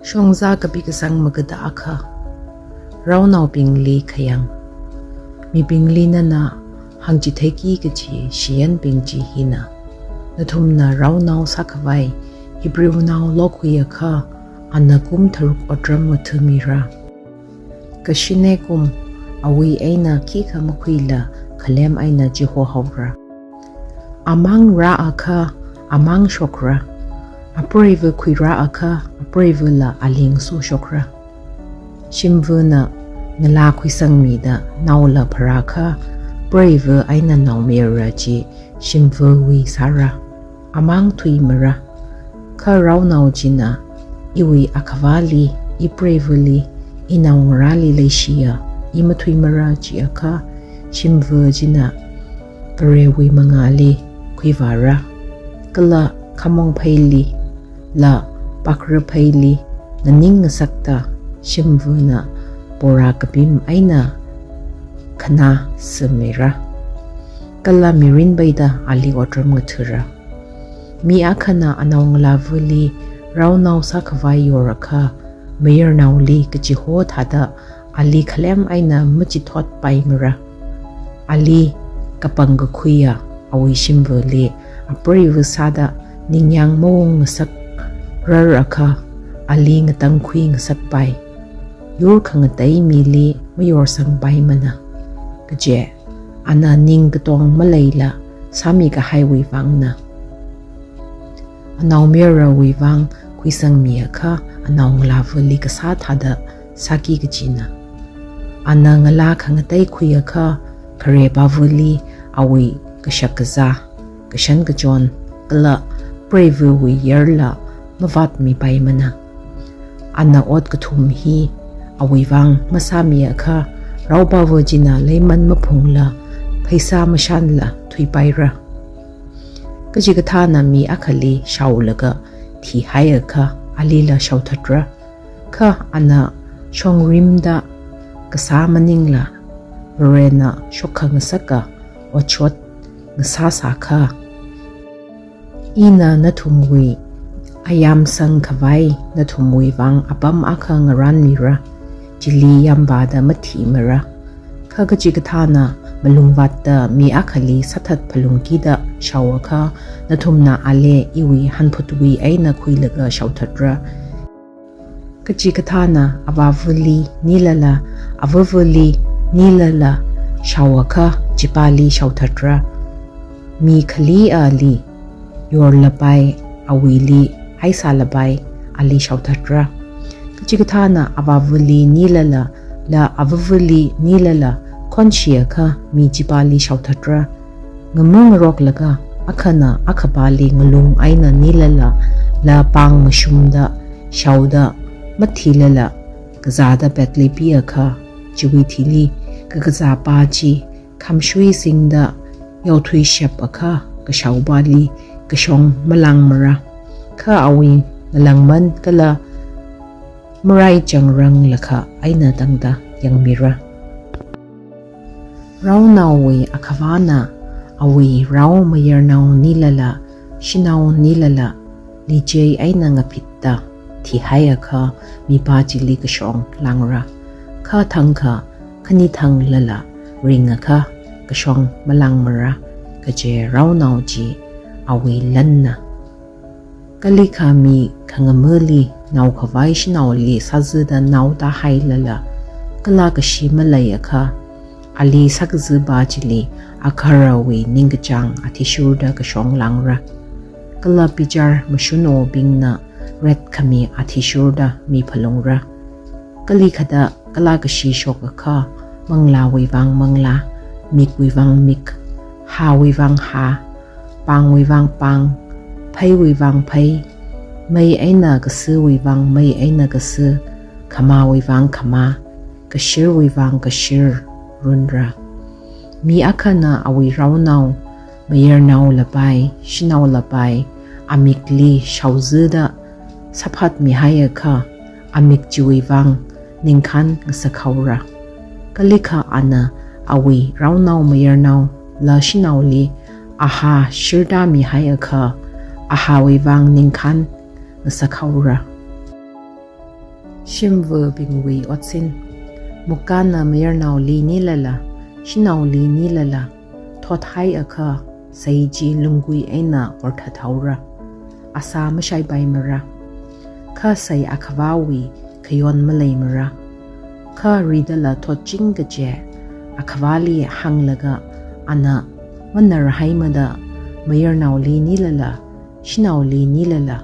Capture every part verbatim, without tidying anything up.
Shongza kapi kasang magada akha. Raonaobingli khayang. Mibingli nana hāngchitheiki kaji shiyanbing chi hina. Nathumna raonao sākhavai Hebrewna lokhuiakha, ana kum tharuk otram ngathāmira. Kashine kum, awui eina khikha makhuila khalem eina chihohaora. Amang rāakha, amang shokra. Apreiva khuirāakha, apreivala ali ngasoshokra. Shimvana ngalā khuisangmida naola pharāakha, preiva eina naomayara chi shimvawui sāra. Amang thuimara. Kha raonao china, iwui akhavāli, ipreivali, inaongarāli leishiya, i mathuimara chiakha, shimva china Varewui mangāli khuivāra. Kala khamong pheili, la pakra pheili nganing ngasakta, shimvana pora kapim eina khanā samira. Kala mirin peida ali otram ngathāra. Mi akhana anaongalāvali raonao sākhavai yorakha, mayarnaoli kachiho thāda ali khalem eina machithotpaimara. Ali kapangkakhuiya awui shimvali apreiva sāda ningyāng maung ngasakrar akha, ali ngatangkhui ngasakpai. Yur khangatei mili mayorsangpaimana. Kaje, ana ningkatong maleila sāmikahaiwui vangna. Anaomayarawui vang khuisangmiakha, anaongalāvali kasā thāda sāki kajina. Ana ngalā khangatei khuiakha, kharepāvali awui kashakazā, kashan kachon, kala preivawui yarla mavātmipaimana. Ana ot kathum hi awui vang masāmiakha, raopāva china leiman maphungla, pheisā mashanla thuipaira. Kachikathāna mi akhali shaolaga thihaiakha, alila shaothatra. Kha ana shongrimda kasā maningla, Varena shokhangasaka otshot ngasāsākha, ina nathumwui ayamsang khavai nathumwui vang apam akha ngaranmira, chili yamvāda mathimara. Kha kachikathāna malungvātda mi akhali sāthat phalungkida shaoakha, nathumna ali iwui hanphutwui eina khuilaga shaothatra. Kachikathāna avāvali nilala, avavali nilala shaoakha, chipāli shaothatra. Mi khali ali yorlapai, awuili haisālapai, ali shaothatra. Kachikathāna avāvali nilala, la avavali nilala khonshiakha, mi chipāli shaothatra. Ngamu ngaroklaga, akhana akhapāli ngalung eina nilala, la pāng mashumda, shaoda, mathilala, kazāda petli piakha, chiwui thili, kakazāpā chi khamshui singda yaothuishapakha, kashaopāli kashong malāngmara. Kha awui ngalāngman kala marai chāngranglakha eina tangda yangmira. Raonaowui akhavāna awui rao mayarnao nilala, shanao nilala, lichei eina ngaphitda thihaiakha, mipā chili kashong lāngra. Kha thangkha khani thanglala ringakha, kashong malāngmara, kaje raonao chi awui lanna. Kalikha mi khangamali naokhavai shanaoli sāzada nao tāhailala, kala kashi maleiakha, ali sākazipā chili agaharawui ningkachāng athishurda kashong lāngra. Kala bichar mashunobingna retkhami athishurda miphalungra. Kalikhada kala kashi shokakha, manglāwui vang manglā, mikwui vang mik, hāwui vang hā, pāngwui vang pāng, pheiwui vang phei, mei eina kasawui vang mei eina kasa, khamāwui vang khamā, kashirwui vang kashir runra. Mi akhana awui raonao, mayarnao lapai, shanao lapai, amikli shaozada sāphatmihaiakha, amik chiwui vang ningkhān ngasakhaora. Kalikha ana awui raonao mayarnao la shanaoli ahā shirtāmihaiakha, ahāwui vang ningkhān ngasakhaora. Shimvabingwui otsin. Mukkana mayarnaoli nilala, shanaoli nilala, thothaiakha, sei chi lunggui eina horthathaora. Asā mashaipaimara. Kha sei akhavāwui khayon maleimara. Kha ridala thotching kaje, akhavāli hānglaga ana manarhaimada mayarnaoli nilala, shanaoli nilala,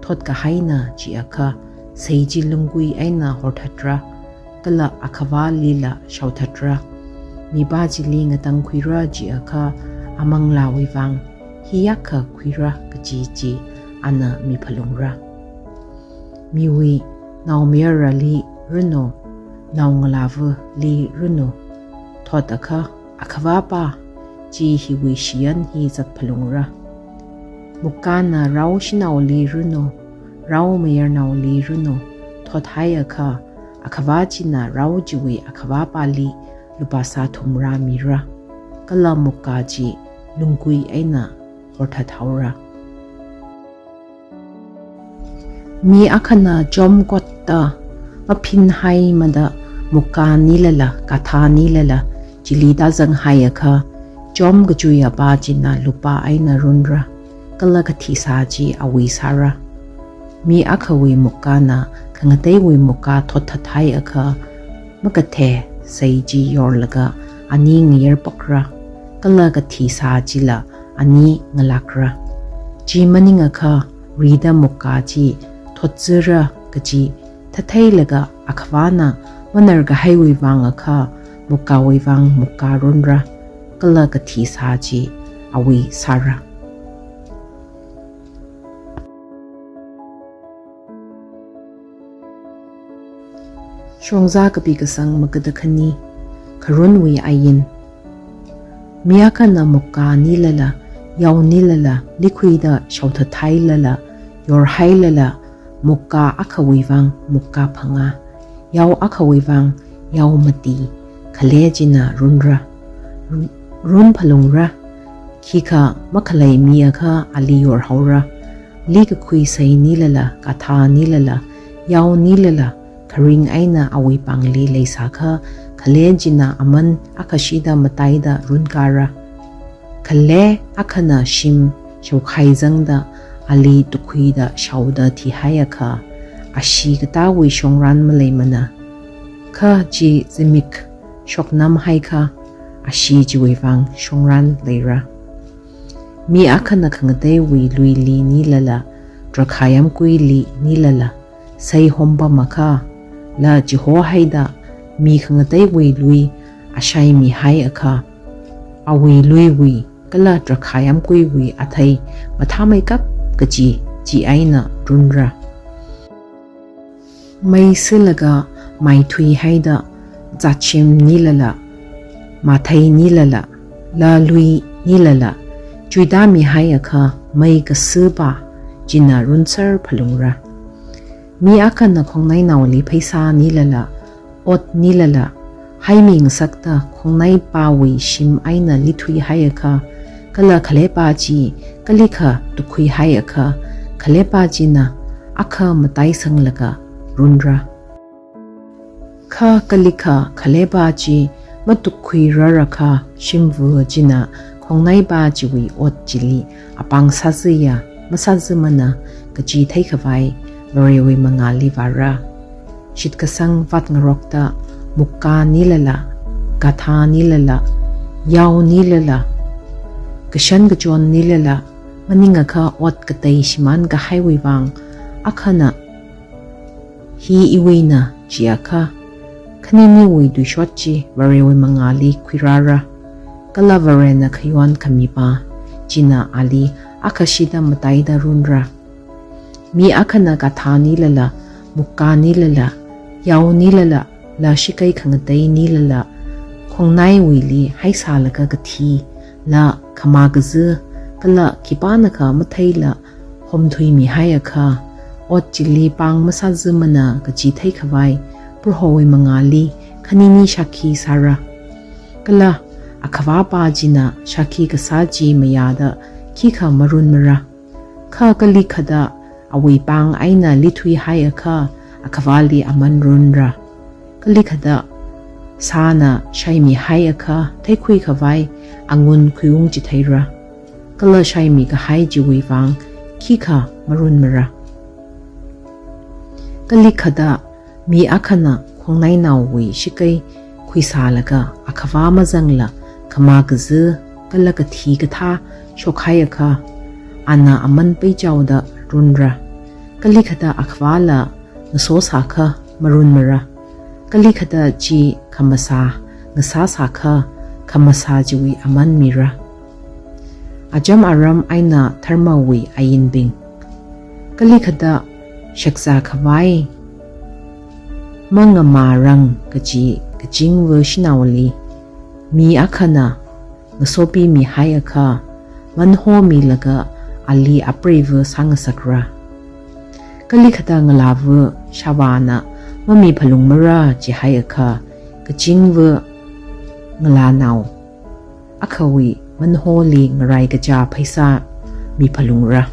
thotkahaina chiakha, sei chi lunggui eina horthatra, kala akhavālila shaothatra. Mipā chili ngatangkhuira chiakha, amanglāwui vang hiyākha khuira kaji chi ana miphalungra. Miwui naomayarali ranu, naongalāvali ranu, thotakha, akhavāpā chi hiwui shiyan hi zatphalungra. Mukkana rao shanaoli ranu, rao mayarnaoli ranu, thothaiakha, akhavā china rao chiwui akhavāpāli lupā sāthum rāmira. Kala mukka chi lunggui eina horthathaora. Mi akhana chomkotta maphinhaimada mukka nilala, gadha nilala, chili tāzanghaiakha, chom kachuiyapā china lupā eina runra, kala kathi sā chi awui sāra. Mi akhawui mukkana khangateiwui mukka thotthathaiakha, makathe sei chi yorlaga ani ngayarpakra, kala kathi sā chila ani ngalākra. Chi maningakha rida mukka chi thotchira kaji thatheilaga akhavāna manarkahaiwui vangakha mukkawui vang mukka runra, kala kathi sā chi awui sāra. Shongzā kapi kasang magada khani, kharunwui ain. Mi akhana mukka nilala, yao nilala, likhuida shaothathailala, yorhailala, mukka akhawui vang mukka phangā, yao akhawui vang yao mati, khale china runra. Run, runphalungra, khikha makhalei miakha ali yorhaora. Likakhui sei nilala, gadha nilala, yao nilala, kharing eina awui pāngli leisākha, khale china aman akhashida mataida runkara. Khale akhana shim shaokhai zangda ali tukhuida shaoda thihaiakha, ashee katāwui shongran maleimana. Kha chi zimik shoknamhaikha, ashee chiwui vang shongran leira. Mi akhana khangateiwui luili nilala, drakhā yamkuili nilala, sei hompamakha, la chihohaida mi khangateiwui lui ashaimihaiakha, awui luiwui kala drakhā yamkuiwui athei mathāmeikap kaji chi eina runra. Mei silaga maithuihaida zatshim nilala, mathei nilala, lalui nilala, chuitāmihaiakha mei kasipā china runser phalungra. Mi akhana khongnainaoli pheisā nilala, ot nilala, haimi ngasakta khongnaipāwui shim eina lithuihaiakha, kala khalepā chi kalikha tukhuihaiakha, khalepā china akha mataisanglaga runra. Kha kalikha khalepā chi matukhuirarakha shimva china khongnaipā chiwui ot chili apāng sāzaya masāzamana kaji theikhavai Varewui mangāli vāra. Shitkasang vātngarokta mukka nilala, gadha nilala, yao nilala, kashan kachon nilala, maningakha ot katei shimānkahaiwui vang, akhana hi iwuina chiakha, khaniniwui tuishot chi Varewui mangāli khuirāra, kala Varena khayon khamipā china ali akhashida mataida runra. Mi akhana gadha nilala, mukka nilala, yao nilala, la shakei khangatei nilala, khongnaiwuili haisālaga kathi, la khamā kazi, kala khipānakha matheila homthuimihaiakha, ot chili pāng masāzamana kaji theikhavai Prohowui mangāli khanini shākhi sāra. Kala akhavāpā china shākhi kasā chi mayāda khikha marunmara. Kha kalikhada awui pāng eina lithuihaiakha, akhavāli aman runra. Kalikhada sāna shaimihaiakha theikhui khavai angun khuiung chitheira. Kala shaimi kahai chiwui vang khikha marunmara. Kalikhada mi akhana khongnainaowui shakei khuisālaga akhavā mazangla khamā kazi kala kathi kathā shokhaiakha, ana aman peichaoda runra. Kalikhada akhavāla ngasosākha marunmara. Kalikhada chi khamasā ngasāsākha, khamasā chiwui aman mira. Acham aram eina dharmawui ainbing. Kalikhada shakzā khavai mangamārang kachi kachingva shanaoli mi akhana ngasopimihaiakha, manhomilaga ali apreiva sāngasakra. Kalikhada ngalāva shavāna mamiphalungmara chihaiakha, kachingva ngalānao akhawui manholi ngarai kachā pheisā miphalungra.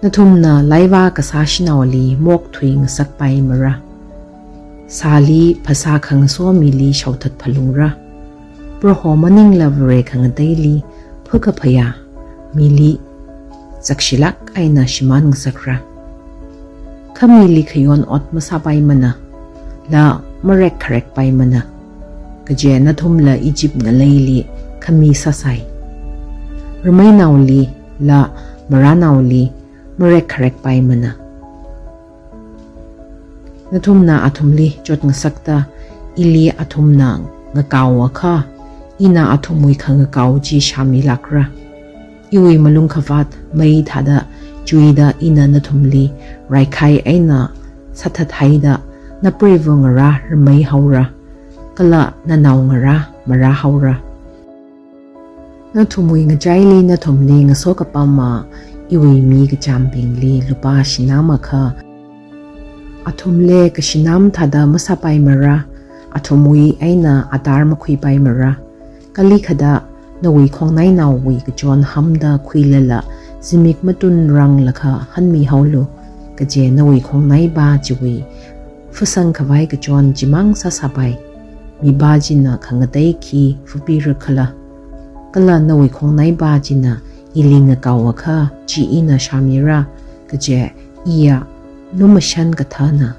Nathumna laivā kasā shanaoli mokthui ngasakpaimara. Sāli phasā khangaso mili shaothatphalungra. Proho maningla Vare khangateili phakaphayā mili sakshilāk eina shimān ngasakra. Khamili khayon ot masāpaimana, la marekkharekpaimana. Kaje nathumla Egypt ngaleili khami sāsai. Rameinaoli la maranaoli marekkharekpaimana. Nathumna athumli chotngasakta, ili athumna ngakaoakha, ina athumwui khangakao chi shāmilākra. Iwui malung khavāt mei thāda chuida ina nathumli raikhai eina sāthathaida, napreiva ngarā rameihaora, kala nanaongarā marāhaora. Nathumwui ngachaili nathumli ngasokapama iwui mi kachāmbingli lupā shinam akha, athumle kashinam thāda masāpaimara, athumwui eina adar makhuipaimara. Kalikhada nawui khongnainaowui kachon hamda khuilala zimik matunranglakha hanmihaolu, kaje nawui khongnaipā chiwui phasang khavai kachon chimang sāsāpai. Mipā china khangatei khi phapirakhala? Kala nawui khongnaipā china ili ngakaoakha chi ina shāmira, kaje iya lumashan kathāna.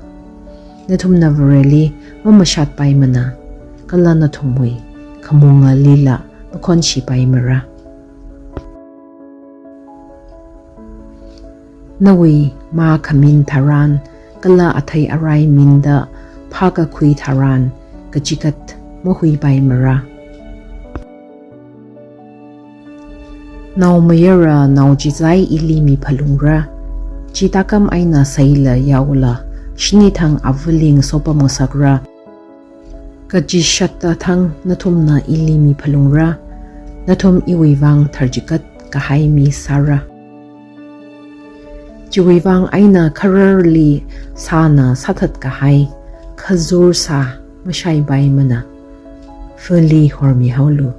Nathumna Vareli mamashatpaimana, kala nathumwui khamungalila makhonshipaimara. Nawui mā khamin tharan, kala athei arai minda phākakhui tharan, kachikat mahuipaimara. Naomayara naochizai ili miphalungra. Chi tākam eina seila yaola, shini thang avali ngasopam ngasakra. Kachishatta thang nathumna ili miphalungra, nathum iwui vang tharchikat kahai mi sāra. Chiwui vang eina khararli sāna sāthat kahai khazur sā mashaipaimana, vali hormihaolu.